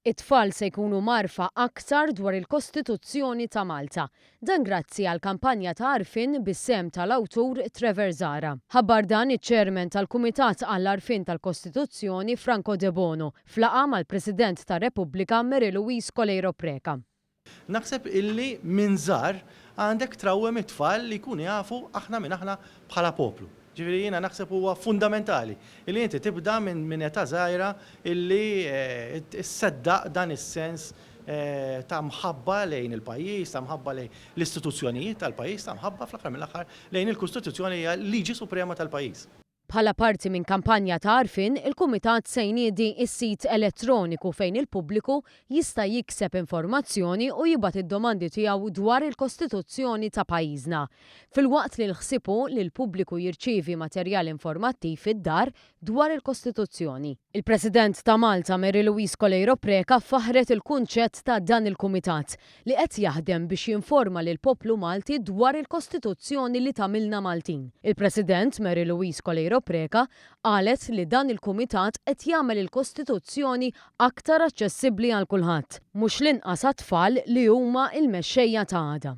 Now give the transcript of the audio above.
It-tfal se jkunu mgħarrfa aktar dwar il-Kostituzzjoni ta' Malta. Dan grazzi għal kampanja ta' għarfien bis-sehem tal-awtur Trevor Zahra. Ħabbar dan iċ-Chairman tal-Kumitat għall-Għarfien tal-Kostituzzjoni Franco Debono f'laqgħa mal-President tar-Repubblika Mary Louise Coleiro Preca. Naħseb illi minn żgħar għandek trawwem it-tfal li jkunu jafu aħna min aħna bħala poplu. Ġifieri jiena naħseb huwa fundamentali illi inti tibda minn età żgħira illi sseddaq dan is-sens ta' mħabba lejn il-pajjiż, ta' mħabba lejn l-istituzzjonijiet tal-pajjiż, ta' mħabba fl-aħħar mill-aħħar lejn il-Kostituzzjoni li hija l-liġi suprema tal-pajjiż. Bħala parti minn kampanja ta' għarfien, il-Kumitat se jniedi s-sit elettroniku fejn il-pubbliku jista' jikseb informazzjoni u jibgħat id-domandi tiegħu dwar il-Kostituzzjoni ta' pajjiżna. Filwaqt li l-ħsieb hu li l-pubbliku jirċievi materjal informattiv fid-dar dwar il-Kostituzzjoni. Il-President ta' Malta Mary Louise Coleiro Preca faħħret il-kunċett ta' dan il-Kumitat li qed jaħdem biex jinforma lill-poplu Malti dwar il-Kostituzzjoni li tagħmilna Maltin. Il-President Mary Louise Coleiro Preca qalet li dan il-kumitat qed jagħmel il-Kostituzzjoni aktar aċċessibbli għal kulħadd, mhux l-inqas għat-tfal li huma l-mexxejja ta' għada.